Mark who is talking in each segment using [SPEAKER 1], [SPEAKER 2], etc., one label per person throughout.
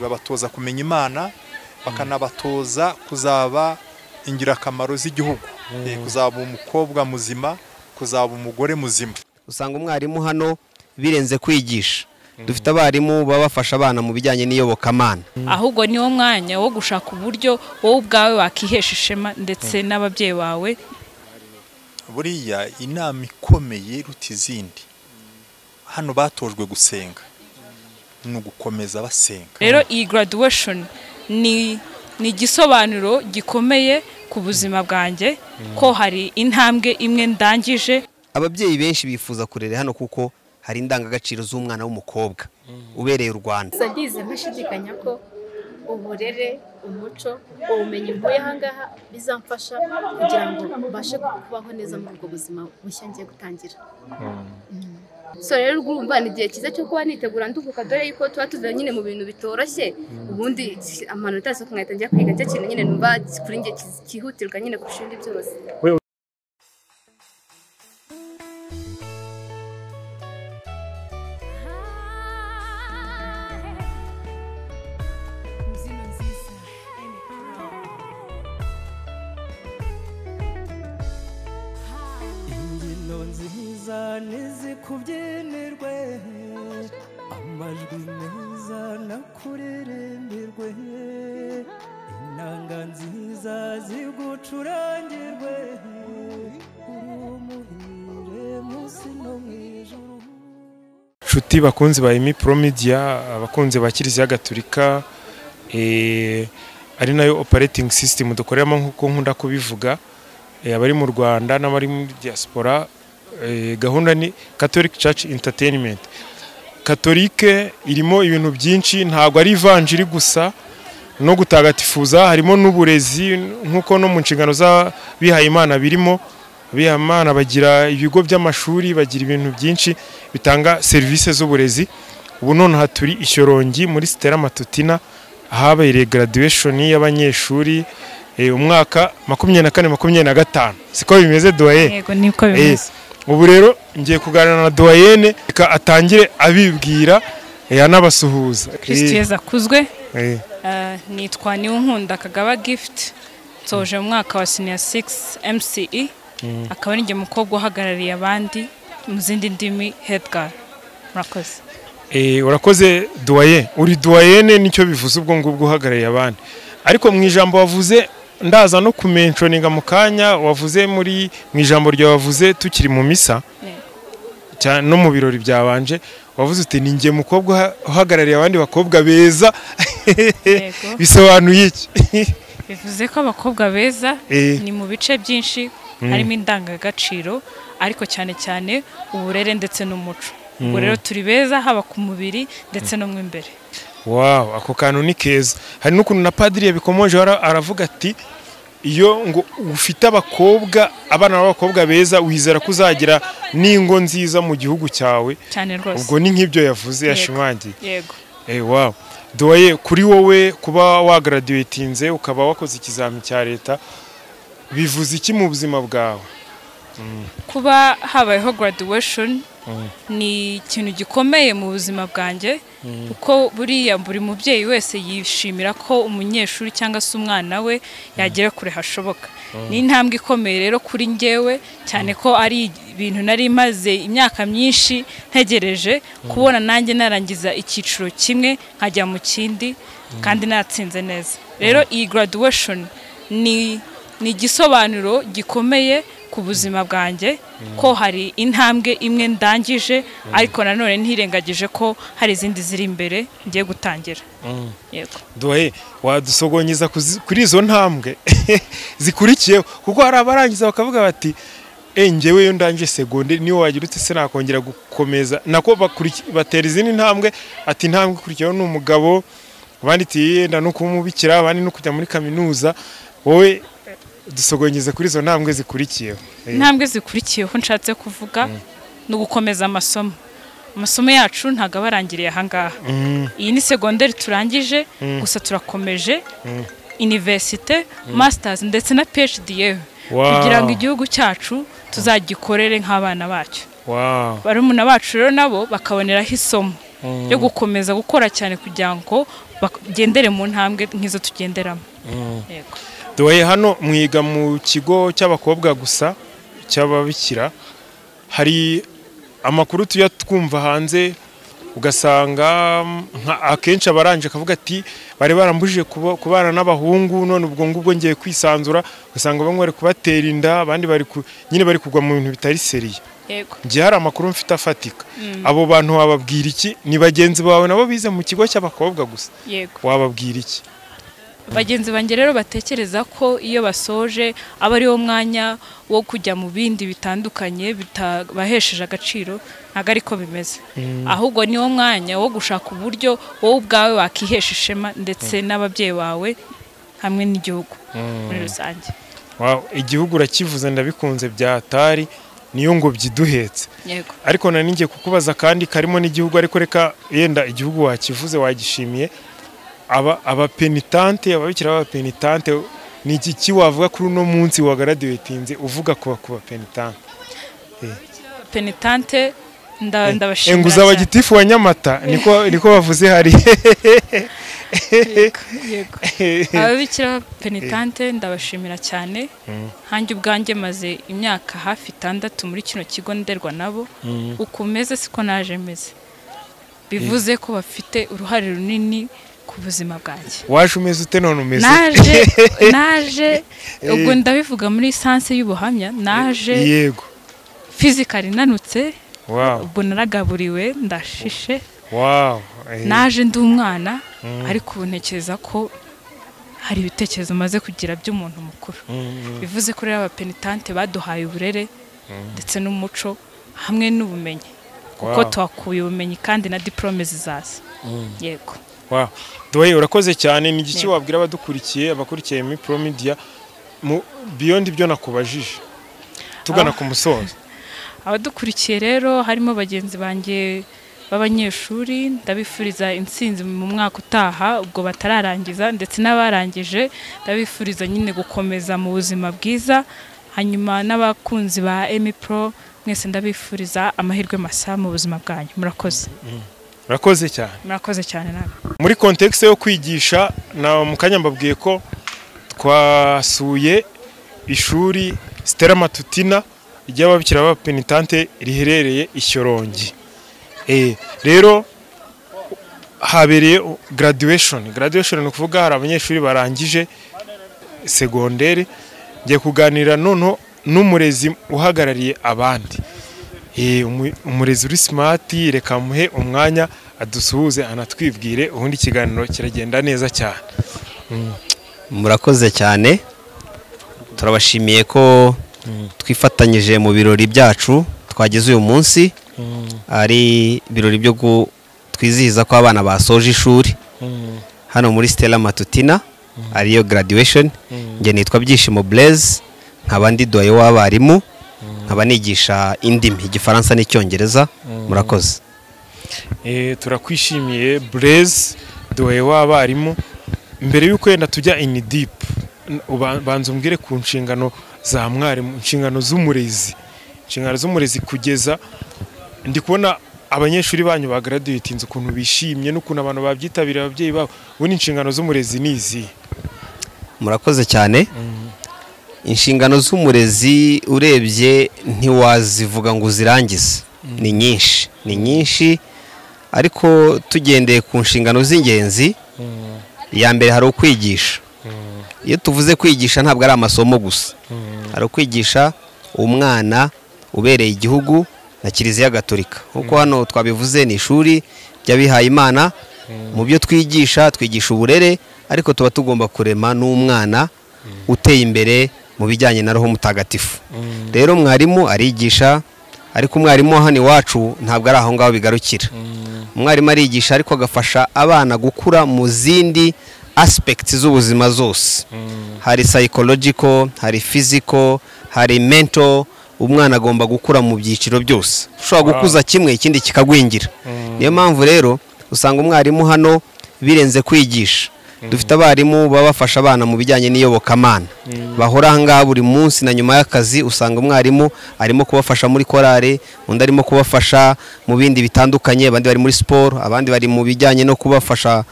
[SPEAKER 1] Babatoza kumenya Imana, bakanabatoza kuzaba ingirakamaro z'igihugu, kuzaba umukobwa muzima, kuzaba umugore muzima.
[SPEAKER 2] Usanga umwarimu hano birenze kwigisha. Dufite abarimu babafasha abana mu bijyanye n'iyobokamana.
[SPEAKER 3] Ahubwo niwo mwanya wo gushaka uburyo wowe ubwawe wakihesha ishema ndetse n'ababyeyi bawe.
[SPEAKER 1] Buriya inama ikomeye iruta izindi hano batojwe gusenga, ni ugukomeza basenga.
[SPEAKER 3] Rero iyi graduation ni igisobanuro gikomeye ku buzima bwanjye, ko hari intambwe imwe ndangije.
[SPEAKER 2] Ababyeyi benshi bifuza kurera hano kuko hari indangagaciro z'umwana w'umukobwa ubereye u Rwanda.
[SPEAKER 4] Ndize ntashidikanya ko uburere, umuco, ubumenyi mvuye aha ngaha bizamfasha kugira ngo mbashe kubaho neza muri ubwo buzima bushya ngiye gutangira.
[SPEAKER 5] So rero urumva ni igihe cyiza cyo kuba nitegura nduhuka, dore yuko tuba tuvuye nyine mu bintu bitoroshye, ubundi amanota yose nkahita njya kwiga, cyo kintu nyine numva kuri njye cyihutirwa nyine kurusha ibindi byose.
[SPEAKER 6] Nizikubyinirwe amajwi meza nakuririmbirwe, inanga nziza zigucurangirwe, urumuhire munsi no mwijuru.
[SPEAKER 7] Nshuti bakunzi ba Emmy Pro Media, abakunzi ba Kiliziya Gatolika, ari nayo operating system dukoreramo nkuko nkunda kubivuga, abari mu Rwanda n'abari muri diaspora. Gahunda ni Catholic Church Entertainment. Katolike irimo ibintu byinshi, ntabwo ari ivanjiri gusa no gutagatifuza, harimo n'uburezi nkuko no mu nshingano z'abihaye Imana birimo. Abihaye Imana bagira ibigo by'amashuri, bagira ibintu byinshi bitanga serivisi z'uburezi. Ubu none haturi Ishyorongi muri Stella Matutina, ahabereye graduation y'abanyeshuri umwaka 24 25. Siko bimeze doyen?
[SPEAKER 3] Yego niko bimeze.
[SPEAKER 7] Ubu rero ngiye kuganira na doyenne, reka atangire abibwira yanabasuhuza.
[SPEAKER 3] Kristo Yezu akuzwe. Nitwa Niyonkunda Kagaba Gift, nsoje mu mwaka wa senior 6 MCE, akaba ari njye mukobwa uhagarariye abandi mu zindi ndimi head girl. Murakoze.
[SPEAKER 7] Urakoze doyen. Uri doyenne nicyo bivuze ubwo ngubwo uhagarariye abandi. Ariko mu ijambo wavuze ndaza no kumentioninga mu kanya wavuze muri mu ijambo rya wavuze tukiri mu misa cyane no mu birori byabanje, wavuze uti ni ngiye mukobwa uhagarariye abandi bakobwa beza. Bisobanuye iki?
[SPEAKER 3] Bivuze ko abakobwa beza ni mu bice byinshi harimo indangagaciro, ariko cyane cyane uburere ndetse n'umuco. Ubwo rero turi beza haba ku mubiri ndetse no mu imbere.
[SPEAKER 7] Wow, ako kantu ni keza. Hari n'ukuntu na padiri yabikomoje aravuga ati iyo ngo ufite abakobwa, abana b'abakobwa beza, wizera kuzagira n'ingo nziza mu gihugu cyawe.
[SPEAKER 3] Cyane rwose.
[SPEAKER 7] Ubwo ni nk'ibyo yavuze yashimangiye.
[SPEAKER 3] Yego.
[SPEAKER 7] Wow. Doye, kuri wowe kuba wagraduatinze ukaba wakoze ikizami cya leta bivuze iki mu buzima bwawe?
[SPEAKER 3] Kuba habayeho graduation ni ikintu gikomeye mu buzima bwanjye, kuko buriya buri mubyeyi wese yishimira ko umunyeshuri cyangwa se umwana we yagera kure hashoboka. Ni intambwe ikomeye rero kuri njyewe, cyane ko ari ibintu nari maze imyaka myinshi ntegereje kubona nanjye narangiza icyiciro kimwe nkajya mu kindi kandi natsinze neza. Rero iyi graduation ni igisobanuro gikomeye ku buzima bwanjye, ko hari intambwe imwe ndangije, ariko nanone ntirengagije ko hari izindi ziri imbere ngiye gutangira. Yego.
[SPEAKER 7] Doye, wadusogonyeza kuri izo ntambwe zikurikiye, kuko hari abarangiza bakavuga bati njyewe yo ndangije secondaire niyo wagira ute se nakongera gukomeza, nako batera izindi ntambwe, ati intambwe ikurikiyeho ni umugabo, abandi ati yenda no kumubikira, abandi no kujya muri kaminuza. Wowe dusogonyeze kuri izo ntambwe zikurikiyeho.
[SPEAKER 3] Intambwe zikurikiyeho nshatse kuvuga no gukomeza amasomo. Amasomo yacu ntago abarangiriye aha ngaha. Iyi ni secondaire turangije, gusa turakomeje université, masters ndetse na PhD yewe, kugira ngo igihugu cyacu tuzagikorere nk'abana bacyo. Barumuna bacu rero nabo bakaboneraho isomo. yo gukomeza gukora cyane kugira ngo bagendere mu ntambwe nk'izo tugenderamo. Yego.
[SPEAKER 7] Doye, hano mwiga mu kigo cy'abakobwa gusa cy'ababikira. Hari amakuru tujya twumva hanze, ugasanga akenshi abaranje akavuga ati bari barambujije kubana n'abahungu, none ubwo ngubwo ngiye kwisanzura. Ugasanga bamwe bari kubatera inda, abandi bari nyine bari kugwa mu bintu bitari sérieux. Njye hari amakuru mfite afatika. Abo bantu wababwira iki? Ni bagenzi bawe nabo bize mu kigo cy'abakobwa gusa. Wababwira iki?
[SPEAKER 3] Bagenzi banjye rero batekereza ko iyo basoje aba ari wo mwanya wo kujya mu bindi bitandukanye bitabahesheje agaciro, ntabwo ariko bimeze. Ahubwo ni wo mwanya wo gushaka uburyo wowe ubwawe wakihesha ishema, ndetse n'ababyeyi bawe hamwe n'igihugu muri rusange.
[SPEAKER 7] Wow, igihugu urakivuze, ndabikunze byatari, niyo ngobyi iduhetse. Ariko nari ngiye kukubaza kandi karimo n'igihugu, ariko reka yenda igihugu wakivuze, wagishimiye. Aba abapenitante, ababikira b'abapenitante, ni iki wavuga kuri uno munsi wa graduatinze, uvuga ku bapenitante?
[SPEAKER 3] Penitante, ndabashimira
[SPEAKER 7] Enguza
[SPEAKER 3] cyane.
[SPEAKER 7] Abagitifu wa Nyamata niko bavuze hari.
[SPEAKER 3] Yego, ababikira penitante ndabashimira cyane. Nkanjye ubwanjye maze imyaka hafi 6 muri kino kigo nderwa nabo. Uko meze siko naje meze, bivuze ko bafite uruhare runini ku buzima bwanjye.
[SPEAKER 7] Waje umeze ute, none umeze ute?
[SPEAKER 3] Naje, ubwo ndabivuga muri sens y'ubuhamya, naje physically nanutse. Ubwo naragaburiwe, ndashishe. Naje ndi umwana, ariko ubu ntekereza ko hari ibitekerezo maze kugira by'umuntu mukuru. Bivuze ko rero abapenitante baduhaye uburere ndetse n'umuco hamwe n'ubumenyi, kuko tuhakuye ubumenyi kandi na diplôme zizaza. Yego.
[SPEAKER 7] Wow. Doye, urakoze cyane. Ni igiki wabwira abadukurikiye, abakurikiye muri Pro Media, mu beyond ibyo nakubajije, tugana ku musozo?
[SPEAKER 3] Abadukurikiye rero, harimo bagenzi banjye b'abanyeshuri, ndabifuriza intsinzi mu mwaka utaha ubwo batararangiza, ndetse n'abarangije ndabifuriza nyine gukomeza mu buzima bwiza. Hanyuma n'abakunzi ba Emi Pro mwese, ndabifuriza amahirwe masa mu buzima bwanyu. Murakoze.
[SPEAKER 7] Urakoze cyane.
[SPEAKER 3] Murakoze cyane nawe.
[SPEAKER 7] Muri contexte yo kwigisha, na mu kanya mbabwiye ko twasuye ishuri Stella Matutina ry'ababikira b'abapenitante riherereye i Shyorongi. Rero habereye graduation. Graduation ni ukuvuga hari abanyeshuri barangije segonderi. Ngiye kuganira noneho n'umurezi uhagarariye abandi. Umurezi uri smart, reka muhe umwanya adusuhuze, anatwibwire, ubundi ikiganiro kiragenda neza cyane.
[SPEAKER 2] Murakoze cyane, turabashimiye ko twifatanyije mu birori byacu twagize uyu munsi, ari ibirori byo twizihiza ko abana basoje ishuri hano muri Stella Matutina, ariyo graduation. Njye nitwa Byishimo Blaise, nkaba ndi doyen w'abarimu, nkaba nigisha indimi, Igifaransa n'Icyongereza. Murakoze.
[SPEAKER 7] Turakwishimiye Blaise, doyen w'abarimu. Mbere y'uko yenda tujya in deep, banza umbwire ku nshingano za mwarimu, inshingano z'umurezi, kugeza ndi kubona abanyeshuri banyu ba graduatinze, ukuntu bishimye n'ukuntu abantu babyitabiriye, ababyeyi babo. Ubundi inshingano z'umurezi ni izihe?
[SPEAKER 2] Murakoze cyane. Inshingano z'umurezi urebye ntiwazivuga ngo uzirangize, ni nyinshi, ni nyinshi. Ariko tugendeye ku nshingano z'ingenzi, iya mbere hari ukwigisha. Iyo tuvuze kwigisha ntabwo ari amasomo gusa, hari ukwigisha umwana ubereye igihugu na Kiliziya Gatolika. Nk'uko hano twabivuze, ni ishuri ry'abihaye Imana. Mu byo twigisha, twigisha uburere, ariko tuba tugomba kurema n'umwana uteye imbere mu bijyanye na Roho Mutagatifu. Rero mwarimu arigisha, ariko umwarimu wa hano iwacu ntabwo ari aho ngaho bigarukira. Umwarimu arigisha, ariko agafasha abana gukura mu zindi aspects z'ubuzima zose. Hari psychological, hari physical, hari mental. Umwana agomba gukura mu byiciro byose. Ushobora gukuza kimwe, ikindi kikagwingira. Niyo mpamvu rero usanga umwarimu hano birenze kwigisha. Dufite abarimu baba bafasha abana mu bijyanye n'iyobokamana, bahora aha ngaha buri munsi na nyuma y'akazi. Usanga umwarimu arimo kubafasha muri korale, undi arimo kubafasha mu bindi bitandukanye, abandi bari muri siporo, abandi bari mu bijyanye no kubafasha,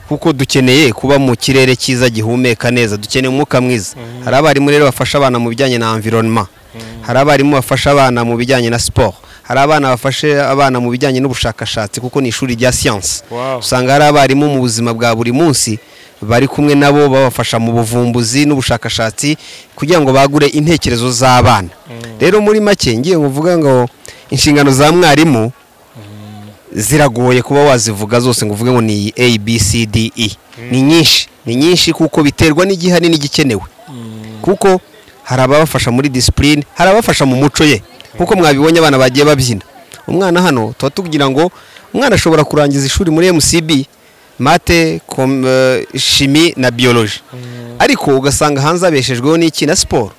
[SPEAKER 2] kuko dukeneye kuba mu kirere cyiza gihumeka neza, dukeneye umwuka mwiza. Hari abarimu rero bafasha abana mu bijyanye na environment, hari abarimu bafasha abana mu bijyanye na siporo, hari abana bafashe abana mu bijyanye n'ubushakashatsi, kuko ni ishuri rya siyansi. Usanga hari abarimu mu buzima bwa buri munsi bari kumwe nabo, babafasha mu buvumbuzi n'ubushakashatsi kugira ngo bagure intekerezo z'abana. Rero muri make ngiye kuvuga ngo inshingano za mwarimu ziragoye kuba wazivuga zose ngo uvuge ngo ni A B C D E. Ni nyinshi, ni nyinshi, kuko biterwa n'igihari n'igikenewe. Kuko hari ababafasha muri discipline, hari abafasha mu muco ye, kuko mwabibonye abana bagiye babyina. Umwana hano tuba tugira ngo umwana ashobora kurangiza ishuri muri MCB, math, chimie na biology, ariko ugasanga hanze abeshejweho n'iki? Na siporo,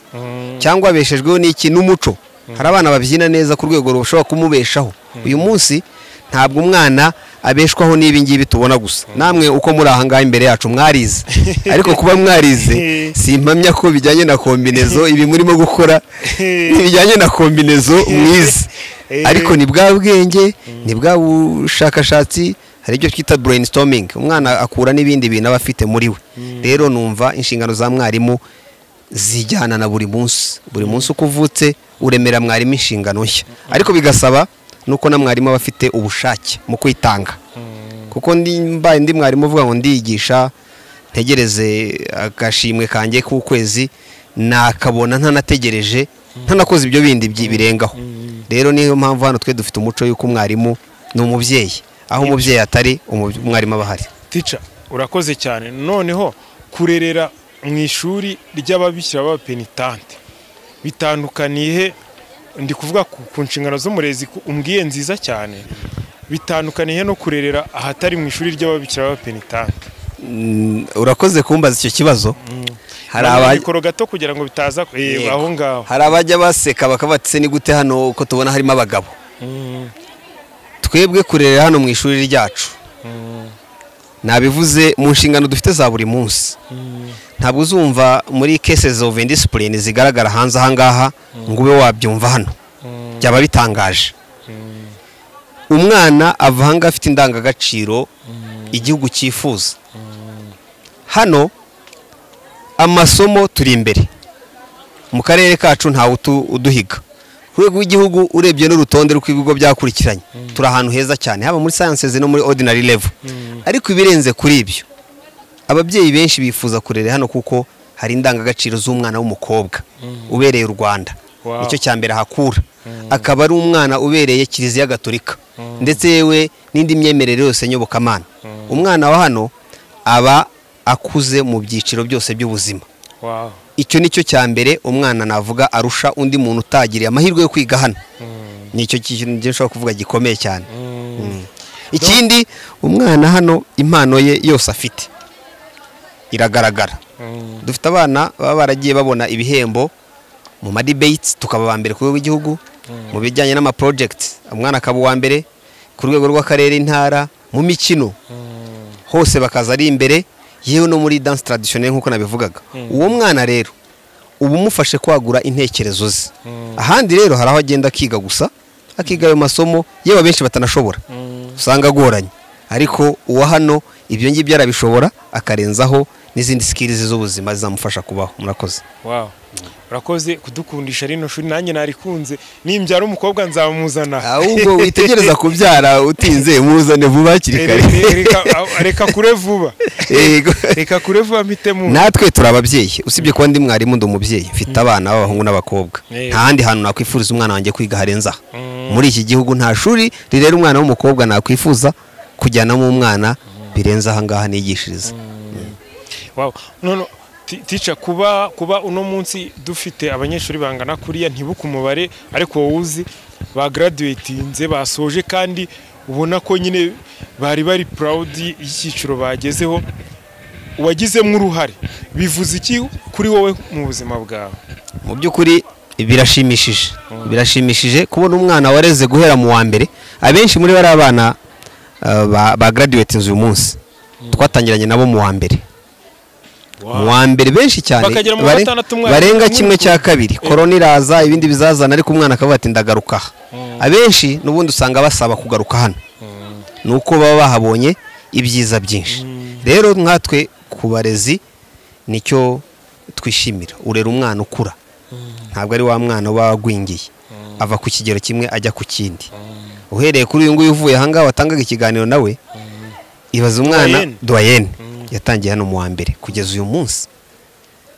[SPEAKER 2] cyangwa abeshejweho n'iki? N'umuco. Hari abana babyina neza ku rwego rushobora kumubeshaho. Uyu munsi ntabwo umwana abeshwaho n'ibi ngibi tubona gusa. Namwe uko muri aha ngaha imbere yacu mwarize, ariko kuba mwarize simpamya ko bijyanye na kombinezo. Ibi murimo gukora ntibijyanye na kombinezo mwize, ariko ni bwa bwenge, ni bwa bushakashatsi. Hari ibyo twita brainstorming, umwana akura n'ibindi bintu aba afite muri we. Rero numva inshingano za mwarimu zijyana na buri munsi. Buri munsi uko uvutse uremera mwarimu inshingano nshya, ariko bigasaba nuko na mwarimu aba afite ubushake mu kwitanga, kuko ndi mbaye ndi mwarimu uvuga ngo ndiyigisha ntegereze agashimwe kanjye k'ukwezi, nakabona ntanategereje, ntanakoze ibyo bindi birengaho. Rero niyo mpamvu hano twe dufite umuco y'uko umwarimu ni umubyeyi, aho umubyeyi atari umwarimu aba ahari.
[SPEAKER 7] Teacher, urakoze cyane. Noneho kurerera mu ishuri ry'ababikira b'abapenitante bitandukaniye he? Ndi kuvuga ku nshingano z'umurezi umbwiye nziza cyane, bitandukaniye no kurerera ahatari mu ishuri ry'ababikira b'abapenitante?
[SPEAKER 2] Urakoze kumbaza icyo kibazo.
[SPEAKER 7] Hari abakoro gato kugira ngo bitaza aho ngaho.
[SPEAKER 2] Hari abajya baseka bakabatse, ni gute hano uko tubona harimo abagabo? Twebwe kurerera hano mu ishuri ryacu, nabivuze mu nshingano dufite za buri munsi, ntabwo uzumva muri cases of indiscipline zigaragara hanze aha ngaha ngo ube wabyumva hano, byaba bitangaje. Umwana ava aha ngaha afite indangagaciro igihugu cyifuza. Hano amasomo turi imbere mu karere kacu, ntawe uduhiga. Ku rwego rw'igihugu, urebye n'urutonde rw'ibigo byakurikiranye, turi ahantu heza cyane, haba muri sciences no muri ordinary level. Ariko ibirenze kuri ibyo, ababyeyi benshi bifuza kurera hano kuko hari indangagaciro z'umwana w'umukobwa ubereye u Rwanda. Nicyo cya mbere ahakura, akaba ari umwana ubereye Kiliziya Gatolika ndetse yewe n'indi myemerere yose nyobokamana. Umwana wa hano aba akuze mu byiciro byose by'ubuzima. Icyo nicyo cya mbere umwana navuga arusha undi muntu utagiriye amahirwe yo kwiga hano. Nicyo kintu nshobora kuvuga gikomeye cyane. Ikindi, umwana hano impano ye yose afite iragaragara. Dufite abana baba baragiye babona ibihembo mu ma debates, tukaba ba mbere ku rwego rw'igihugu, mu bijyanye n'ama projects umwana akaba uwa mbere ku rwego rw'akarere, intara, mu mikino hose bakaza ari imbere, yewe no muri danse traditionnelle nk'uko nabivugaga. Uwo mwana rero uba umufashe kwagura intekerezo ze. Ahandi rero hari aho agenda akiga gusa, akiga ayo masomo yewe abenshi batanashobora, usanga agoranye, ariko uwa hano ibyo ngibyo arabishobora, akarenzaho n'izindi skills z'ubuzima zizamufasha kubaho. Murakoze.
[SPEAKER 7] Wow, urakoze kudukundisha rino shuri, nanjye narikunze. Nimbyara umukobwa nzamuzana.
[SPEAKER 2] Ahubwo witegereza kubyara utinze, muzane vuba hakiri kare.
[SPEAKER 7] Reka kure vuba.
[SPEAKER 2] Yego.
[SPEAKER 7] Reka kure vuba mpitemo.
[SPEAKER 2] Natwe turi ababyeyi, usibye kuba ndi mwarimu ndi umubyeyi, mfite abana b'abahungu n'abakobwa. Nta handi hantu nakwifuriza umwana wanjye kwiga harenze aha. Muri iki gihugu nta shuri rirera umwana w'umukobwa nakwifuza kujyanamo umwana birenze aha ngaha nigishiriza.
[SPEAKER 7] Wow. None teacher, kuba uno munsi dufite abanyeshuri bangana kuriya, ntibuka umubare ariko wowe uzi, ba graduatinze basoje, kandi ubona ko nyine bari proud y'icyiciro bagezeho, wagizemo uruhare, bivuze iki kuri wowe mu buzima bwawe?
[SPEAKER 2] Mu by'ukuri birashimishije, birashimishije kubona umwana wareze guhera mu wa mbere. Abenshi muri bari abana ba graduatinze uyu munsi twatangiranye nabo mu wa mbere. Mu wa mbere benshi cyane
[SPEAKER 7] Bakagera mu wa gatandatu umwarimu
[SPEAKER 2] barenga
[SPEAKER 7] umwe
[SPEAKER 2] kimwe cya kabiri, korona iraza, ibindi bizazana, ariko umwana akavuga ati ndagaruka aha. Abenshi n'ubundi usanga basaba kugaruka hano, ni uko baba bahabonye ibyiza byinshi. Rero nkatwe ku barezi nicyo twishimira, urera umwana ukura, ntabwo ari wa mwana uba wagwingiye, ava ku kigero kimwe ajya ku kindi. Uhereye kuri uyu nguyu uvuye aha ngaha watangaga ikiganiro nawe, ibaza umwana
[SPEAKER 7] Doyenne.
[SPEAKER 2] Doyenne yatangiye hano mu wa mbere kugeza uyu munsi,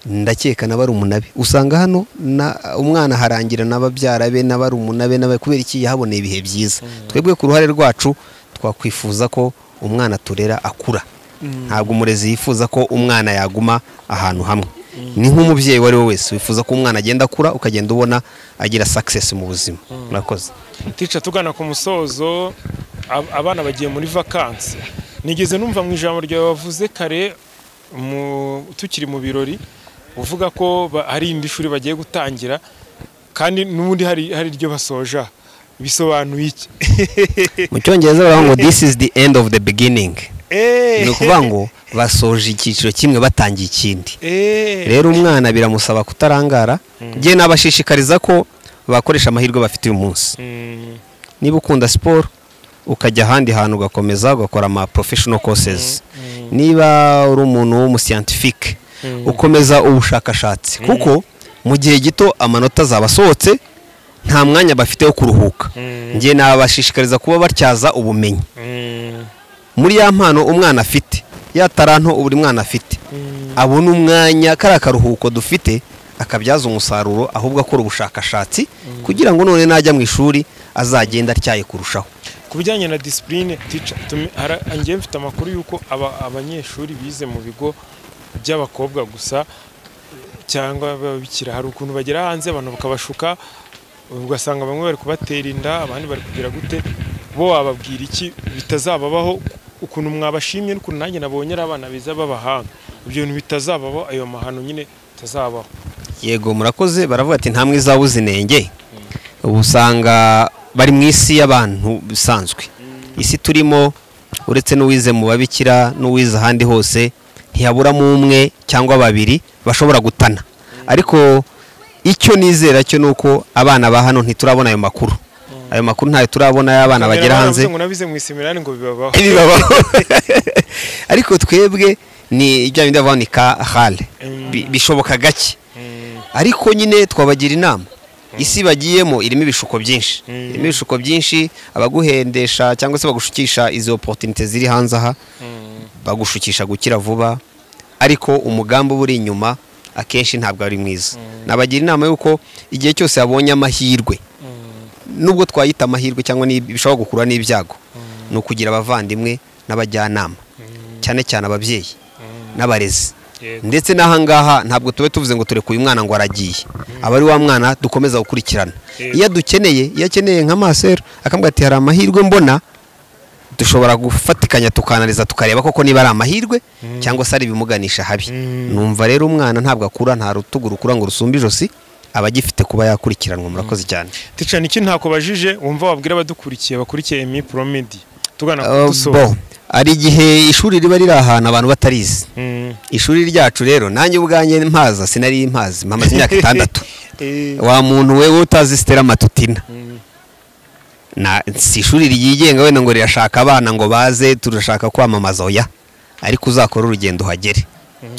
[SPEAKER 2] ndakeka na barumuna be usanga hano na umwana harangira n'ababyara be na barumuna be n'aba, kubera iki? Yahaboneye ibihe byiza. Twebwe ku ruhare rwacu twakwifuza ko umwana turera akura. Ntabwo umurezi yifuza ko umwana yaguma ahantu hamwe. Ni nk'umubyeyi uwo ari we wese wifuza ko umwana agenda akura, ukagenda ubona agira success mu buzima. Murakoze.
[SPEAKER 7] Tica, tugana ku musozo, abana bagiye muri vakansi. Nigeze numva mu ijambo ryawe wavuze kare tukiri mu birori, uvuga ko hari indi shuri bagiye gutangira kandi n'ubundi hari iryo basoja. Bisobanuye iki?
[SPEAKER 2] Mu cyongereza baravuga ngo this is the end of the beginning. Ni ukuvuga ngo basoje icyiciro kimwe batangiye ikindi. Rero umwana biramusaba kutarangara. Njye nabashishikariza ko bakoresha amahirwe bafite uyu munsi. Niba ukunda siporo ukajya ahandi hantu ugakomeza ugakora ama professional courses, niba uri umuntu w'umuscientifique ukomeza ubushakashatsi, kuko mu gihe gito amanota azaba asohotse, nta mwanya bafite wo kuruhuka. Njye nabashishikariza kuba batyaza ubumenyi muri ya mpano umwana afite, ya taranto buri mwana afite, abona umwanya kariya karuhuko dufite akabyaza umusaruro, ahubwo akora ubushakashatsi kugira ngo none najya mu ishuri azagenda atyaye kurushaho.
[SPEAKER 7] Ku bijyanye na discipline, teacher, njye mfite amakuru y'uko abanyeshuri bize mu bigo by'abakobwa gusa cyangwa ababikira, hari ukuntu bagera hanze abantu bakabashuka, ugasanga bamwe bari kubatera inda, abandi bari kugira gute. Bo wababwira iki bitazababaho, ukuntu mwabashimye n'ukuntu nanjye nabonye ari abana beza b'abahanga, ibyo bintu bitazababaho, ayo mahano nyine bitazabaho?
[SPEAKER 2] Yego, murakoze. Baravuga ati nta mwiza wabuze inenge. Ubu usanga bari mu isi y'abantu bisanzwe, isi turimo uretse n'uwize mu babikira n'uwize ahandi hose ntiyaburamo umwe cyangwa babiri bashobora gutana. Ariko icyo nizera cyo ni uko abana ba hano ntiturabona ayo makuru. Ayo makuru ntayo turabona y'abana bagera hanze.
[SPEAKER 7] Ngo nabize mu iseminari ngo bibabaho.
[SPEAKER 2] Bibabaho. Ariko twebwe ni ibya bindi bavuga ni ka hale, bishoboka gake. Ariko nyine twabagira inama, isi bagiyemo irimo ibishuko byinshi, irimo ibishuko byinshi, abaguhendesha cyangwa se bagushukisha izo opportunities ziri hanze aha, bagushukisha gukira vuba, ariko umugambi uba uri inyuma akenshi ntabwo ari mwiza. Nabagira inama y'uko igihe cyose yabonye amahirwe, nubwo twayita amahirwe cyangwa bishobora gukurura n'ibyago, ni ukugira abavandimwe n'abajyanama, cyane cyane ababyeyi n'abarezi. Ndetse n'ahangaha ntabwo tube tuvuze ngo turekuye umwana ngo aragiye, aba ari wa mwana dukomeza gukurikirana. Iyo adukeneye, iyo akeneye nka masero akambwira ati hari amahirwe mbona, dushobora gufatikanya tukanaliza tukareba koko niba ari amahirwe cyangwa se ari ibimuganisha habi. Numva rero umwana ntabwo akura, nta rutugu rukura ngo rusumbe ijosi, aba agifite kuba yakurikiranwa. Murakoze cyane.
[SPEAKER 7] Tica, niki ntakubajije wumva wabwira abadukurikiye bakurikiye Emi Pro Media tugana kudusoza?
[SPEAKER 2] Ari igihe ishuri riba riri ahantu abantu batarizi. Ishuri ryacu rero nanjye ubwanjye mpaza sinari mpazi, mpamaze imyaka 6. Wa muntu wewe utazi Stella Matutina, na si ishuri ryigenga wenda ngo rirashaka abana ngo baze turashaka kwamamaza, oya, ariko uzakora urugendo uhagere,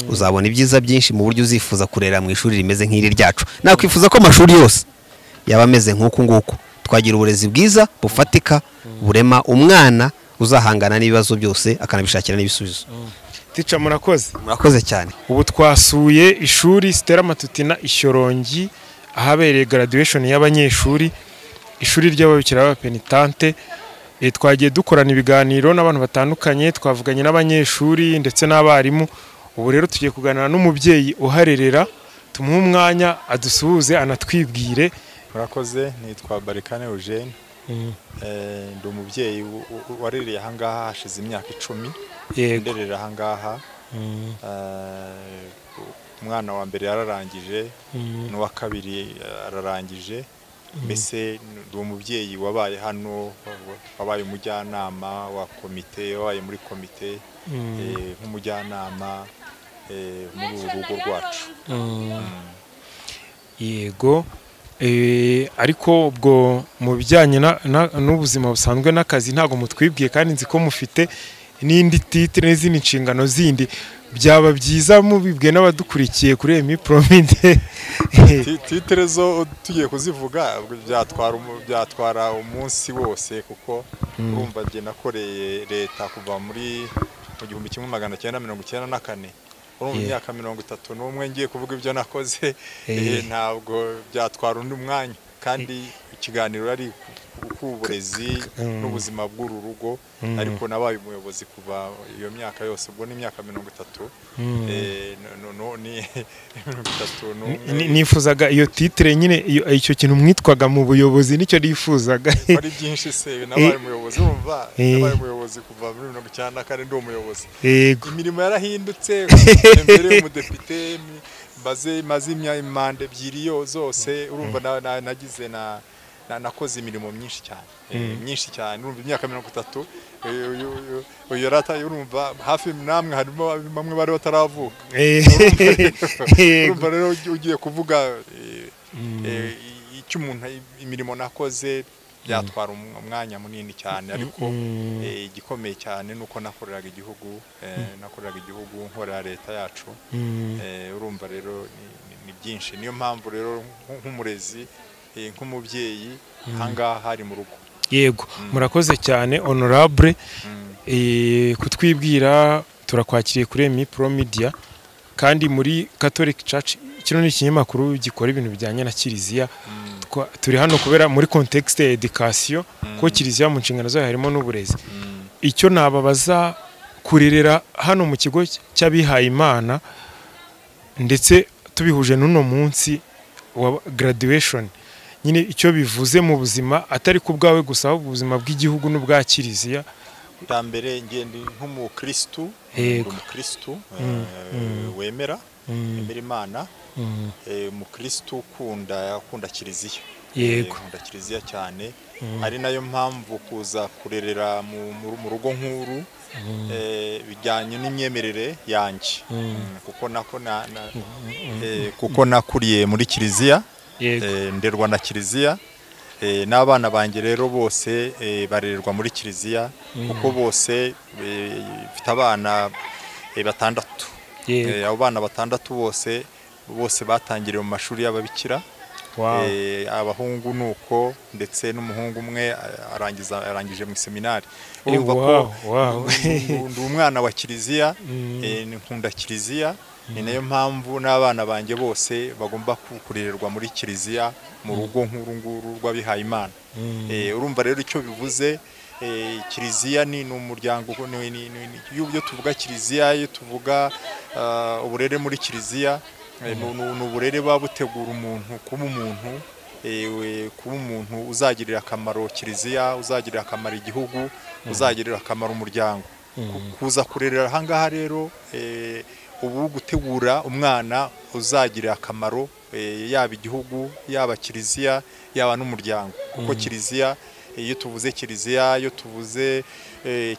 [SPEAKER 2] uzabona ibyiza byinshi mu buryo uzifuza kurera mu ishuri rimeze nk'iri ryacu. Nakwifuza ko amashuri yose yaba ameze nk'uku nguku, twagira uburezi bwiza bufatika burema umwana uzahangana n'ibibazo byose akanabishakira n'ibisubizo.
[SPEAKER 7] Tica, murakoze.
[SPEAKER 2] Murakoze cyane.
[SPEAKER 7] Ubu twasuye ishuri Stella Matutina Ishyorongi, ahabereye graduation y'abanyeshuri, ishuri ry'ababikira b'abapenitante. Twagiye dukorana ibiganiro n'abantu batandukanye, twavuganye n'abanyeshuri ndetse n'abarimu. Ubu rero tugiye kuganira n'umubyeyi uharerera, tumuhe umwanya adusuhuze anatwibwire.
[SPEAKER 1] Murakoze, nitwa Barikane Eugene. Ndi umubyeyi warereye ahangaha hashize imyaka 10. Nderera ahangaha. Umwana wa mbere yararangije, n'uwa kabiri ararangije. Mbese ndi umubyeyi wabaye hano, wabaye umujyanama wa komite, wabaye muri komite nk'umujyanama, muri uru rugo rwacu.
[SPEAKER 7] Yego. Ariko ubwo mu bijyanye n'ubuzima busanzwe n'akazi ntabwo mutwibwiye, kandi nzi ko mufite n'indi titre n'izindi nshingano zindi, byaba byiza mubibwiye n'abadukurikiye kuri Emmy Promide.
[SPEAKER 1] Titre zo tugiye kuzivuga byatwara umunsi wose, kuko urumva jye nakoreye leta kuva muri mu 1994, urumva imyaka 31 ngiye kuvuga ibyo nakoze, ntabwo byatwara undi mwanya, kandi ikiganiro ari ku burezi n'ubuzima bw'uru rugo, ariko nabaye umuyobozi kuva iyo myaka yose, ubwo ni imyaka 30, ni 31.
[SPEAKER 7] Nifuzaga iyo titre nyine, icyo kintu mwitwaga mu buyobozi nicyo nifuzaga.
[SPEAKER 1] Ari byinshi se, nabaye umuyobozi, urumva nabaye umuyobozi kuva muri 1994 ndi umuyobozi. Imirimo yarahindutse, mbere umudepite maze imanda ebyiri zose, urumva nagize nakoze imirimo myinshi cyane, myinshi cyane, urumva imyaka 30 uyu yarataye, urumva hafi namwe harimo bamwe bari bataravuka. Urumva rero ugiye kuvuga icyo umuntu imirimo nakoze byatwara umwanya munini cyane, ariko igikomeye cyane nuko nakoreraga igihugu, nkorera leta yacu. Urumva rero ni byinshi, niyo mpamvu rero nk'umurezi, nk'umubyeyi ahangaha hari mu rugo.
[SPEAKER 7] Yego, murakoze cyane honorable kutwibwira, turakwakiriye kuri Emmy Pro Media, kandi muri Catholic Church kino ni ikinyamakuru gikora ibintu bijyanye na Kiliziya. Turi hano kubera muri contexte ya education, ko Kiliziya mu nshingano zayo harimo n'uburezi. Icyo nababaza, kurerera hano mu kigo cy'abihaye Imana ndetse tubihuje n'uno munsi wa graduation, nyine icyo bivuze mu buzima atari ku bwawe gusa, ahubwo ubuzima bw'igihugu n'ubwa Kiliziya.
[SPEAKER 1] Mbere ngende nk'umukristu, umukristu wemera Imana, umukristu ukunda Kiliziya.
[SPEAKER 7] Yego,
[SPEAKER 1] nkunda Kiliziya cyane, ari nayo mpamvu kuza kurerera mu rugo nkuru bijyanye n'imyemerere yanjye, kuko nakuriye muri Kiliziya, nderwa na Kiliziya, n'abana banjye rero bose barererwa muri Kiliziya, kuko bose mfite abana batandatu. Abo bana batandatu bose batangiriye mu mashuri y'ababikira. Abahungu nuko, ndetse n'umuhungu umwe arangije mu seminari. Urumva ko ndi umwana wa Kiliziya, nkunda Kiliziya, ni nayo mpamvu n'abana banjye bose bagomba kurererwa muri Kiliziya mu rugo nkuru nguru rw'abihaye Imana. Urumva rero icyo bivuze, Kiliziya ni umuryango, iyo tuvuga Kiliziya, iyo tuvuga uburere muri Kiliziya, ni uburere buba butegura umuntu kuba umuntu, kuba umuntu uzagirira akamaro Kiliziya, uzagirira akamaro igihugu, uzagirira akamaro umuryango. Kuza kurerera ahangaha rero, ubu gutegura umwana uzagirira akamaro yaba igihugu, yaba Kiliziya, yaba n'umuryango. Kuko Kiliziya, iyo tuvuze Kiliziya, iyo tuvuze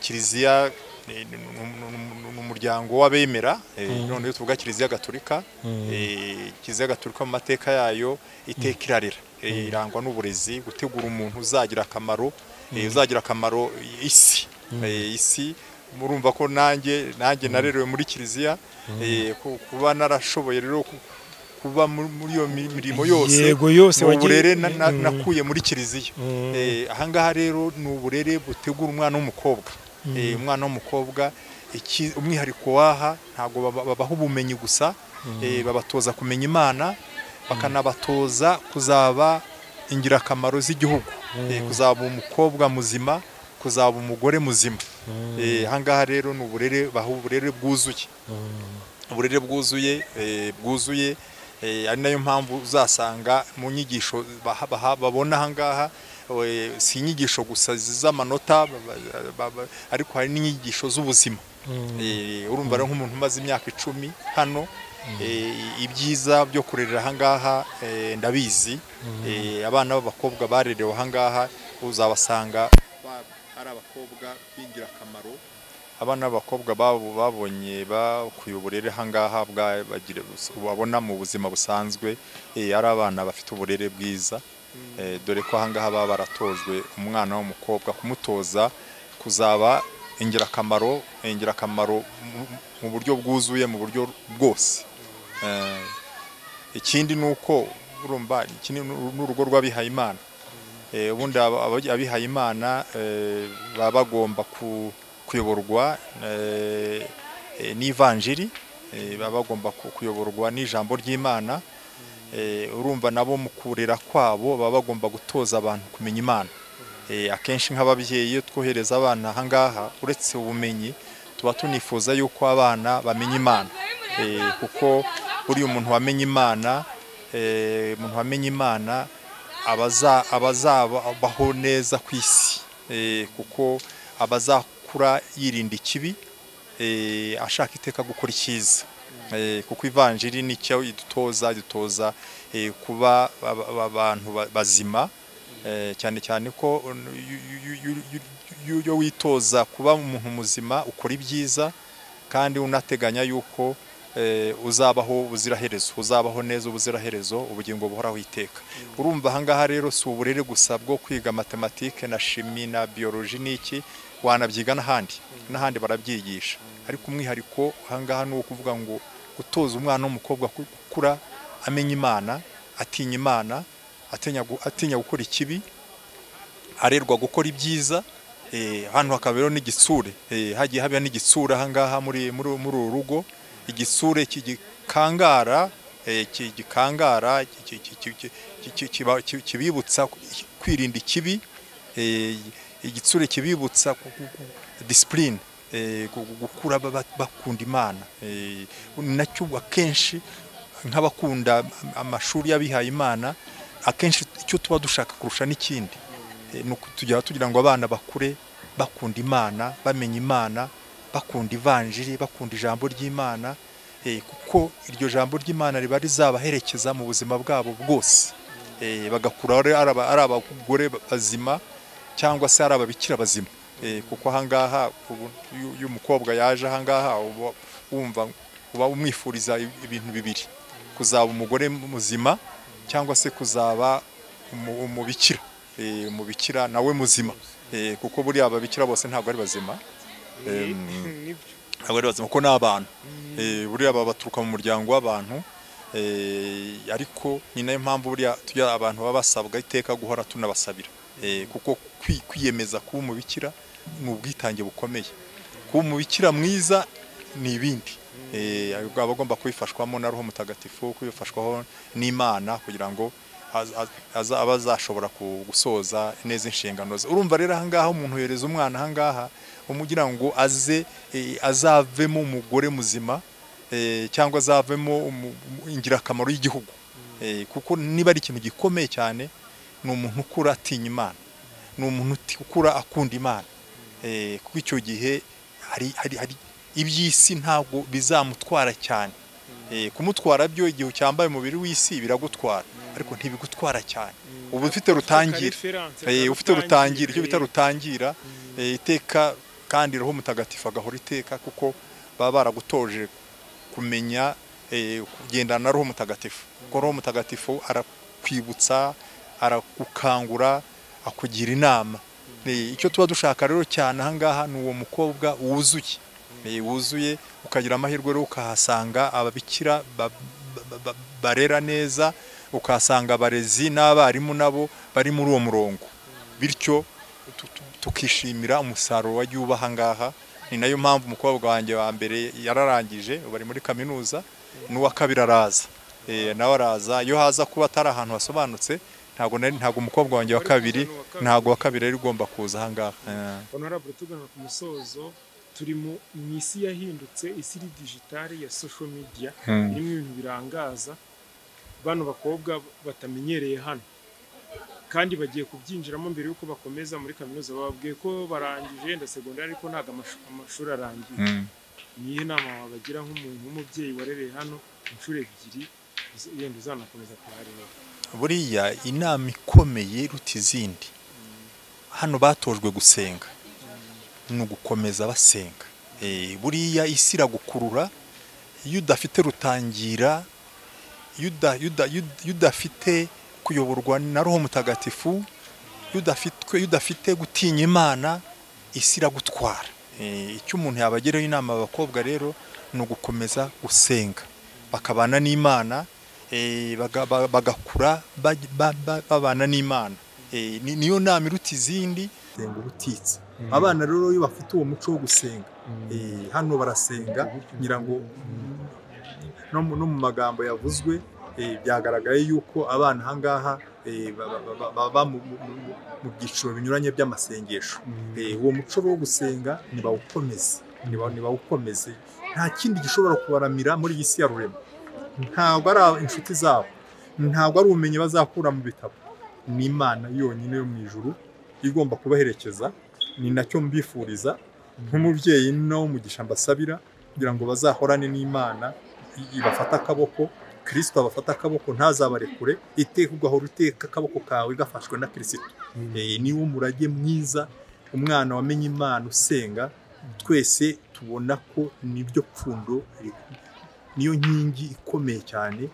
[SPEAKER 1] Kiliziya ni umuryango w'abemera. None iyo tuvuga Kiliziya Gatolika, Kiliziya Gatolika mu mateka yayo iteka irarera, irangwa n'uburezi, gutegura umuntu uzagira akamaro, uzagira akamaro isi. Isi murumva ko nanjye narerewe muri Kiliziya, kuba narashoboye rero kuba muri iyo mirimo yose,
[SPEAKER 7] yego yose
[SPEAKER 1] uburere nakuye muri Kiliziya. Ahangaha rero ni uburere butegura umwana w'umukobwa. Umwana w'umukobwa umwihariko waha ntabwo babaha ubumenyi gusa, babatoza kumenya Imana, bakanabatoza kuzaba ingirakamaro z'igihugu, kuzaba umukobwa muzima, kuzaba umugore muzima. Ahangaha rero ni uburere baha uburere bwuzuye, uburere bwuzuye, ari nayo mpamvu uzasanga mu nyigisho babona ahangaha, si inyigisho gusa z'amanota, ariko hari n'inyigisho z'ubuzima. Urumva rero nk'umuntu umaze imyaka 10 hano, ibyiza byo kurerera ahangaha ndabizi. Abana b'abakobwa barerewe ahangaha uzabasanga ari abakobwa b'ingirakamaro, Abana b'abakobwa babonye bakuye uburere ahangaha babona mu buzima busanzwe, ari abana bafite uburere bwiza, dore ko ahangaha baba baratojwe umwana w'umukobwa kumutoza kuzaba ingirakamaro mu buryo bwuzuye, mu buryo bwose. Ikindi nuko urumva n'urugo rw'abihayimana, ubundi abihayimana baba bagomba kuyoborwa n'ivanjiri, baba bagomba kuyoborwa n'ijambo ry'Imana. Urumva nabo mu kurera kwabo baba bagomba gutoza abantu kumenya Imana. Akenshi nk'ababyeyi iyo twohereza abana ahangaha, uretse ubumenyi tuba tunifuza yuko abana bamenya Imana, kuko buriya umuntu wamenye Imana, umuntu wamenye Imana abazabaho neza ku isi, kuko abazakura yirinda ikibi, ashaka iteka gukora icyiza, kuko ivanjiri nicyo idutoza kuba abantu bazima, cyane cyane ko iyo witoza kuba umuntu muzima ukora ibyiza, kandi unateganya yuko uzabaho ubuziraherezo, uzabaho neza ubuziraherezo, ubugingo buhoraho iteka. Urumva ahangaha rero si uburere gusa bwo kwiga matematike na shimi na biologie n'iki, wanabyiga n'ahandi barabyigisha, ariko umwihariko ahangaha ni ukuvuga ngo gutoza umwana w'umukobwa gukura amenya Imana, atinya Imana, atinya gukora ikibi, arerwa gukora ibyiza. Hano hakaba rero n'igitsure, hagiye haba n'igitsure ahangaha muri uru rugo, igitsure kigikangara kibibutsa kwirinda ikibi, igitsure kibibutsa discipline, gukura bakunda Imana. Nacyo akenshi nk'abakunda amashuri y'abihaye Imana, akenshi icyo tuba dushaka kurusha n'ikindi ni tujya tugira ngo abana bakure bakunda Imana, bamenya Imana, bakunda ivanjiri, bakunda ijambo ry'Imana, kuko iryo jambo ry'Imana riba rizabaherekeza mu buzima bwabo bwose, bagakura ari abagore bazima cyangwa se ari ababikira bazima. Kuko ahangaha iyo umukobwa yaje ahangaha wumva uba umwifuriza ibintu bibiri: kuzaba umugore muzima cyangwa se kuzaba umubikira, umubikira nawe muzima, kuko buriya ababikira bose ntabwo ari bazima, ntabwo ari bazima kuko n'abantu buriya baturuka mu muryango w'abantu, ariko ni nayo mpamvu buriya tujya abantu baba basabwa iteka guhora tunabasabira, kuko kwiyemeza kuba umubikira ni ubwitange bukomeye, kuba umubikira mwiza ni ibindi, aba agomba kubifashwamo na Roho Mutagatifu, kubifashwaho n'Imana kugira ngo aba azashobora gusoza neza inshingano ze. Urumva rero ahangaha umuntu yohereza umwana ahangaha umugira ngo aze azavemo umugore muzima, cyangwa azavemo ingirakamaro y'igihugu, kuko niba ari ikintu gikomeye cyane ni umuntu ukura atinya Imana, ni umuntu ukura akunda Imana, kuko icyo gihe hari iby'isi ntabwo bizamutwara cyane. Kumutwara byo igihe ucyambaye umubiri w'isi biragutwara, ariko ntibigutwara cyane. Ubu ufite rutangira, ufite rutangira, icyo bita rutangira iteka, kandi Roho Mutagatifu agahora iteka, kuko baba baragutoje kumenya kugendana na Roho Mutagatifu, kuko Roho Mutagatifu arakwibutsa, arakukangura, akugira inama. Icyo tuba dushaka rero cyane ahangaha ni uwo mukobwa wuzuye, ukagira amahirwe rero ukahasanga ababikira barera neza, ukahasanga abarezi n'abarimu nabo bari muri uwo murongo, bityo tukishimira umusaruro wagiye uba ahangaha. Ni nayo mpamvu umukobwa wanjye wa mbere yararangije, bari muri kaminuza, n'uwa kabiri araza, nawe araza. Iyo haza kuba atari ahantu hasobanutse ntabwo umukobwa wanjye wa kabiri, ntabwo wa kabiri yari ugomba kuza ahangaha.
[SPEAKER 7] Honorable, tugana ku musozo, turi mu isi yahindutse, isi iri digitale ya social media, irimo ibintu birangaza bano bakobwa batamenyereye hano, kandi bagiye kubyinjiramo mbere yuko bakomeza muri kaminuza. Bababwiye ko barangije nda segondari, ariko ntabwo amashuri arangiye. Niyihe nama wabagira nk'umuntu w'umubyeyi warereye hano inshuro ebyiri, yenda uzanakomeza kuhareba?
[SPEAKER 1] Buriya inama ikomeye iruta izindi hano batojwe gusenga, ni ugukomeza basenga. Buriya isi iragukurura iyo udafite rutangira, iyo udafite kuyoborwa na Roho Mutagatifu, iyo udafite gutinya Imana, isi iragutwara. Icyo umuntu yabagiraho inama abakobwa rero ni ugukomeza gusenga, bakabana n'Imana, bagakura babana n'Imana. Niyo nama iruta izindi. Senga ubutitsa. Abana rero iyo bafite uwo muco wo gusenga, hano barasenga, ngira ngo no mu magambo yavuzwe byagaragaye yuko abana ahangaha baba mu byiciro binyuranye by'amasengesho. Uwo muco wo gusenga nibawukomeze, nibawukomeze. Nta kindi gishobora kubaramira muri iyi si ya rurema. Ntabwo ari inshuti zabo, ntabwo ari ubumenyi bazakura mu bitabo, ni Imana yonyine yo mu ijuru igomba kubaherekeza. Ni nacyo mbifuriza nk'umubyeyi no mugisha mbasabira, kugira ngo bazahorane n'Imana ibafata akaboko, Kristo abafata akaboko ntazabarekure, iteka ugahora uteka akaboko kawe gafashwe na Kristo. Niwo murage mwiza umwana wamenye Imana usenga, twese tubona ko nibyo pfundo, niyo nkingi ikomeye cyane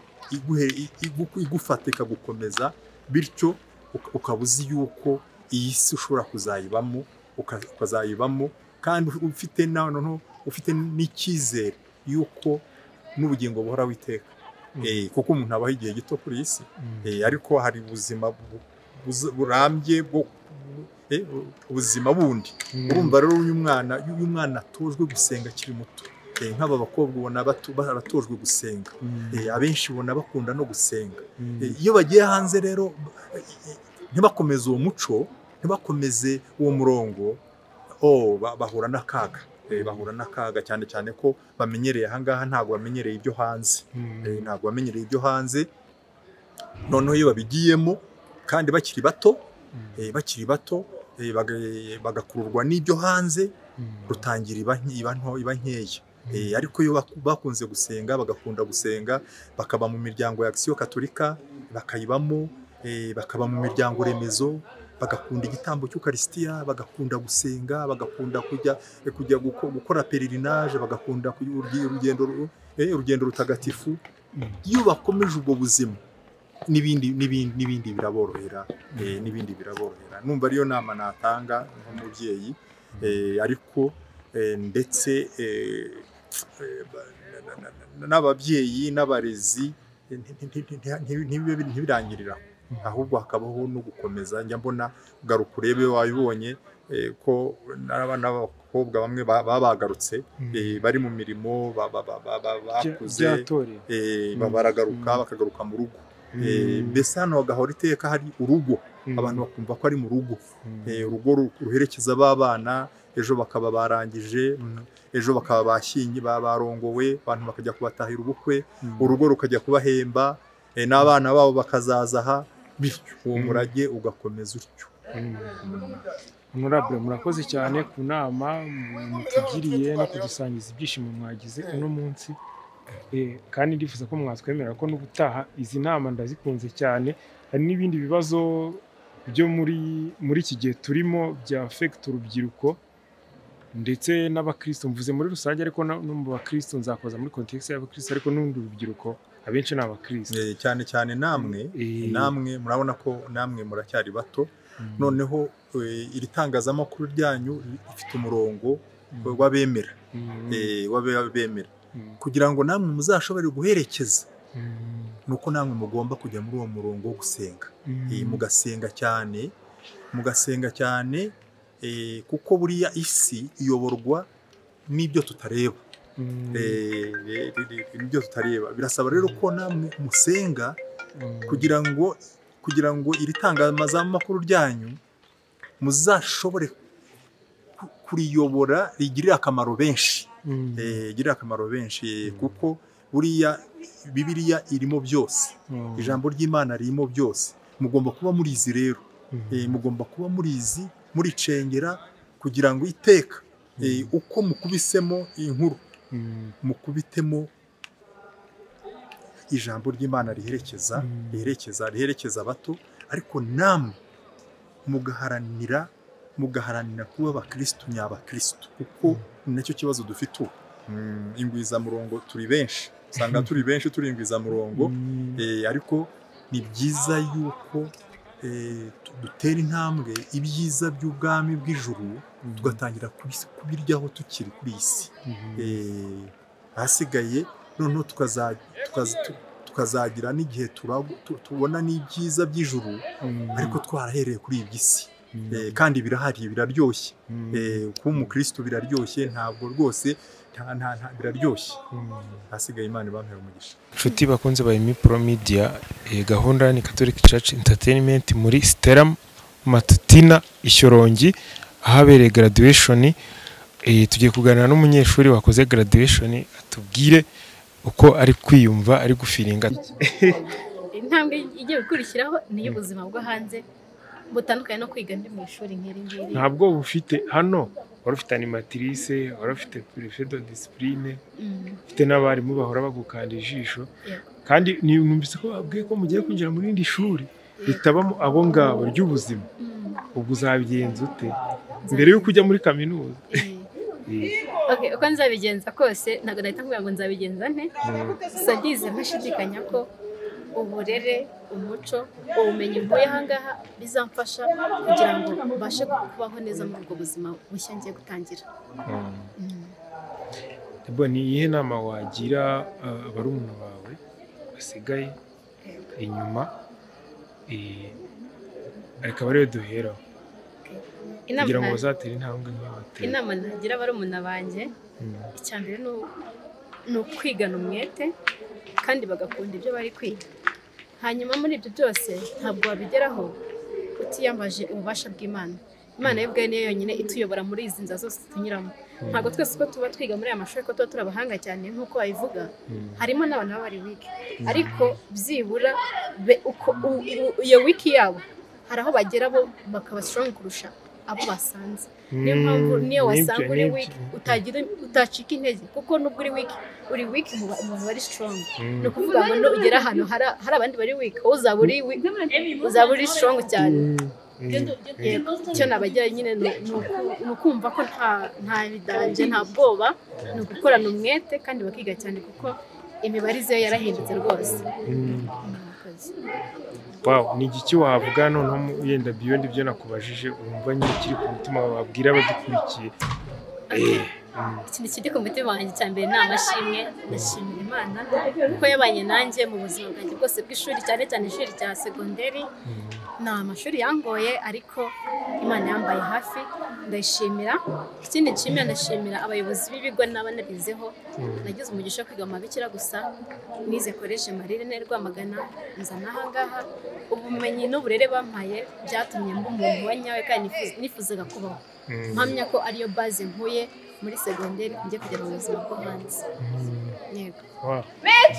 [SPEAKER 1] igufata ikagukomeza, bityo ukaba uzi yuko iyi si ushobora kuzayibamo, ukazayibamo kandi ufite noneho ufite n'icyizere yuko n'ubugingo buhora witeka. Kuko umuntu abaho igihe gito kuri iyi si, ariko hari ubuzima burambye bwo ubuzima bundi. Urumva rero uyu mwana atojwe gusenga akiri muto. Nk'aba bakobwa ubona baratojwe gusenga, abenshi ubona bakunda no gusenga. Iyo bagiye hanze rero ntibakomeze uwo muco, ntibakomeze uwo murongo, bahura n'akaga. Bahura n'akaga cyane cyane ko bamenyereye ahangaha, ntabwo bamenyereye ibyo hanze. Ntabwo bamenyereye ibyo hanze. Noneho iyo babigiyemo kandi bakiri bato, bagakururwa n'ibyo hanze, rutangira iba nkeya. Ariko iyo bakunze gusenga, bagakunda gusenga, bakaba mu miryango ya Action Katolika, bakayibamo, bakaba mu miryango remezo, bagakunda igitambo cy'Ukarisitiya, bagakunda gusenga, bagakunda kujya gukora pèlerinage, bagakunda urugendo rutagatifu. Iyo bakomeje ubwo buzima n'ibindi biraborohera, n'ibindi biraborohera. Numva ariyo nama natanga nk'umubyeyi, ariko ndetse n'ababyeyi n'abarezi ntibirangirira, ahubwo hakabaho no gukomeza. Njya mbona garuka urebe wabibonye ko n'abana b'abakobwa bamwe babagarutse bari mu mirimo bakuze, baragaruka bakagaruka mu rugo. Mbese hano hagahora iteka hari urugo, abantu bakumva ko ari mu rugo, urugo ruherekeza abana, ejo bakaba barangije, ejo bakaba bashyingi barongowe, abantu bakajya kubatahira ubukwe, urugo rukajya kubahemba, n'abana babo bakazaza aha, bityo uwo murage ugakomeza utyo.
[SPEAKER 7] Honorable, murakoze cyane ku nama mutugiriye no kudusangiza ibyishimo mwagize uno munsi. Kandi ndifuza ko mwatwemera ko n'ubutaha izi nama ndazikunze cyane. Hari n'ibindi bibazo byo muri iki gihe turimo bya affect urubyiruko ndetse n'abakristo, mvuze muri rusange, ariko no mu bakristo nzakoza muri context y'abakristo, ariko n'undi rubyiruko abenshi ni abakristo.
[SPEAKER 1] Cyane cyane namwe murabona ko namwe muracyari bato. Noneho iri tangazamakuru ryanyu rifite umurongo w'abemera, w'abemera, kugira ngo namwe muzashobore guherekeza, nuko namwe mugomba kujya muri uwo murongo wo gusenga. Mugasenga cyane, mugasenga cyane, kuko buriya isi iyoborwa n'ibyo tutareba. N'ibyo tutareba. Birasaba rero ko namwe musenga kugira ngo iri tangazamakuru ryanyu muzashobore kuriyobora rigirire akamaro benshi. Rigirire akamaro benshi, kuko buriya Bibiliya irimo byose, ijambo ry'Imana ririmo byose. Mugomba kuba murizi rero, mugomba kuba murizi, muricengera, kugira ngo iteka uko mukubisemo inkuru, mukubitemo ijambo ry'Imana riherekeza, riherekeza abato, ariko namwe mugaharanira Mugaharanira kuba abakristu nyabakristu, kuko ni nacyo kibazo dufite ubu. Ingwizamurongo turi benshi, usanga turi benshi turi ingwizamurongo, ariko ni byiza yuko dutera intambwe ibyiza by'ubwami bw'ijuru, tugatangira kubiryaho tukiri kuri iyi si. Ahasigaye noneho tukazagira n'igihe tubona n'ibyiza by'ijuru, ariko twarahereye kuri iyi si. Kandi birahari, biraryoshye. Kuba umukristo biraryoshye, ntabwo rwose biraryoshye. Hasigaye Imana ibampera umugisha.
[SPEAKER 7] Inshuti bakunze ba Pro Media, gahunda ni Catholic Church Entertainment muri Stella Matutina Ishyorongi, ahabereye graduation. Tugiye kuganira n'umunyeshuri wakoze graduation, atubwire uko ari kwiyumva, ari gufiringa.
[SPEAKER 4] Intambwe igiye gukurikiraho ni y'ubuzima bwo hanze butandukanye no kwiga ndi mu ishuri nk'iri ngiri.
[SPEAKER 7] Ntabwo bufite hano, wari ufite animatrice, wari ufite prefet de discipline, ufite n'abarimu bahora bagukanda ijisho. Kandi numvise ko babwiye ko mugiye kwinjira muri indi shuri ritabamo abo ngabo ry'ubuzima. Ubwo uzabigenza ute mbere yo kujya muri kaminuza?
[SPEAKER 4] Okay, uko nzabigenza kose ntabwo nahita nkubwira ngo nzabigenza nte. Gusa ndize ntashidikanya ko uburere, umuco, ubumenyi mvuye aha ngaha bizamfasha kugira ngo mbashe kubaho neza muri ubwo buzima bushya ngiye gutangira.
[SPEAKER 7] Ni iyihe nama wagira barumuna bawe basigaye inyuma, ariko abariyo duheraho kugira ngo bazatere intambwe nk'iyo bateye?
[SPEAKER 4] Inama nagira barumuna banjye, icya mbere ni ukwigana umwete kandi bagakunda ibyo bari kwiga. Hanyuma muri ibyo byose ntabwo wabigeraho utiyambaje ububasha bw'Imana. Imana yo ubwayo niyo yonyine ituyobora muri izi nzira zose tunyuramo. Ntabwo twese uko tuba twiga muri aya mashuri ko tuba turi abahanga cyane nk'uko babivuga, harimo n'abantu baba bari weak, ariko byibura iyo weak yabo hari aho bagera bo bakaba strong kurusha abo basanze. Niyo mpamvu niyo wasanga uri weak utacika intege, kuko nubwo uri weak, uri weak mu bantu bari strong. Ni ukuvuga ngo nugera ahantu hari abandi bari weak, wowe uzaba uri strong cyane. Icyo nabagira nyine ni ukumva ko nta bidanje, nta bwoba, ni ugukorana umwete kandi bakiga cyane, kuko imibare yo yarahindutse rwose.
[SPEAKER 7] Wow, ni igiki wavuga noneho yenda beyond ibyo nakubajije, wumva nyine kiri ku mutima wabwira abadukurikiye?
[SPEAKER 4] Ikintu kiri ku mutima wanjye cya mbere ni amashimwe. Ndashimira Imana kuko yabanye nanjye mu buzima bwanjye bwose bw'ishuri, cyane cyane ishuri rya segonderi. Ni amashuri yangoye ariko Imana yambaye hafi, ndayishimira. Ikindi nshimira, ndashimira abayobozi b'ibigo n'abanarizeho. Nagize umugisha wo kwiga mu mabikira gusa, nize Collège Marie Reine Rwamagana, nza n'aha ngaha. Ubumenyi n'uburere bampaye byatumye mba umuntu wa nyawe kandi nifuzaga kubaho. Mpamya ko ariyo base nkuye muri segonderi njye kugera mu buzima bwo hanze. Yego.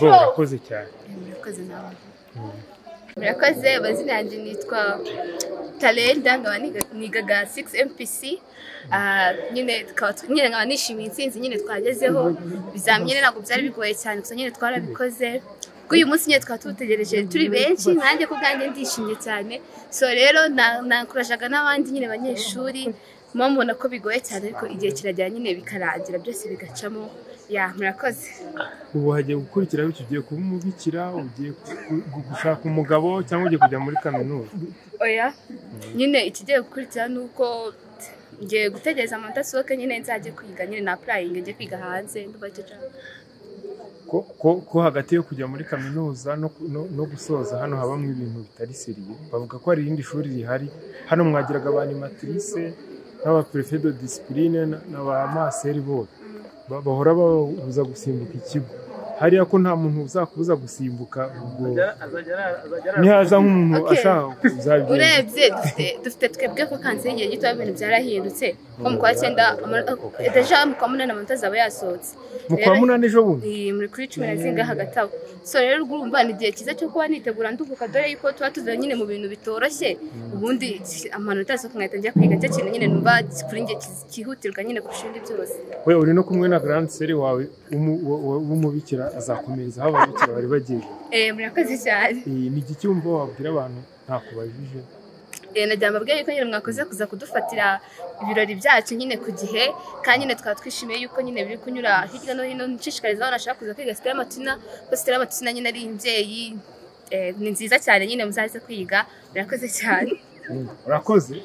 [SPEAKER 7] Murakoze cyane.
[SPEAKER 4] Murakoze nawe.
[SPEAKER 5] Murakoze. Amazina yanjye nitwa Talenda, nkaba nigaga 6 MPC. Nyine nkaba nishimiye intsinzi nyine twagezeho. Ibizamini ntabwo byari bigoye cyane, gusa nyine twarabikoze. Uyu munsi nyine twaba tuwutegereje turi benshi, nanjye ku bwanjye ndishimye cyane. So rero nakurajaga n'abandi nyine banyeshuri, mubona ko bigoye cyane ariko igihe kiragera nyine bikarangira byose bigacamo. Ya, murakoze.
[SPEAKER 7] Ubu hagiye gukurikiraho iki? Ugiye kuba umubikira, ugiye gushaka umugabo, cyangwa ugiye kujya muri kaminuza?
[SPEAKER 5] Oya, nyine ikigiye gukurikira ni uko ngiye gutegereza amanota asohoke, nyine nzajye kwiga, nyine na applying njye kwiga hanze, ndumva icyo nshaka.
[SPEAKER 7] Ko hagati yo kujya muri kaminuza no gusoza hano habamo ibintu bitari seriye. Bavuga ko hari irindi shuri rihari hano, mwagiraga ba animatrice n'aba prefet de discipline n'aba maseri bose bahora babuza gusimbuka ikigo. Hariya ko nta muntu uzakubuza gusimbuka, ubwo nihaza nk'umuntu ashaka kuzabigenza.
[SPEAKER 5] Urebye dufite twebwe ko kanseri igihe gito ibintu byarahindutse, ko mu kwa 9 deja mu kwa 8 amanota azaba yasohotse.
[SPEAKER 7] Mu kwa 8 ejo bundi
[SPEAKER 5] muri kuri 10 na zinga hagati aho. So rero urumva ni igihe cyiza cyo kuba nitegura nduhuka, dore yuko tuba tuvuye nyine mu bintu bitoroshye. Ubundi amanota asohoka nkahita njya kwiga, nicyo kintu nyine numva kuri njye cyihutirwa nyine kurusha ibindi byose.
[SPEAKER 7] We uri no kumwe na grande sœur wawe w'umubikira, azakomereza aho ababikira bari bagiye.
[SPEAKER 5] Murakoze cyane.
[SPEAKER 7] Ni igiki wumva wabwira abantu ntakubajije?
[SPEAKER 5] Nagira mbabwire yuko nyine mwakoze kuza kudufatira ibirori byacu nyine ku gihe, kandi nyine twaba twishimiye yuko nyine biri kunyura hirya no hino. Nshishikariza abantu bashaka kuza kwiga Stella Matutina, kuko Stella Matutina nyine ari imbyeyi, ni nziza cyane nyine muzaze kwiga. Murakoze cyane.
[SPEAKER 7] Urakoze.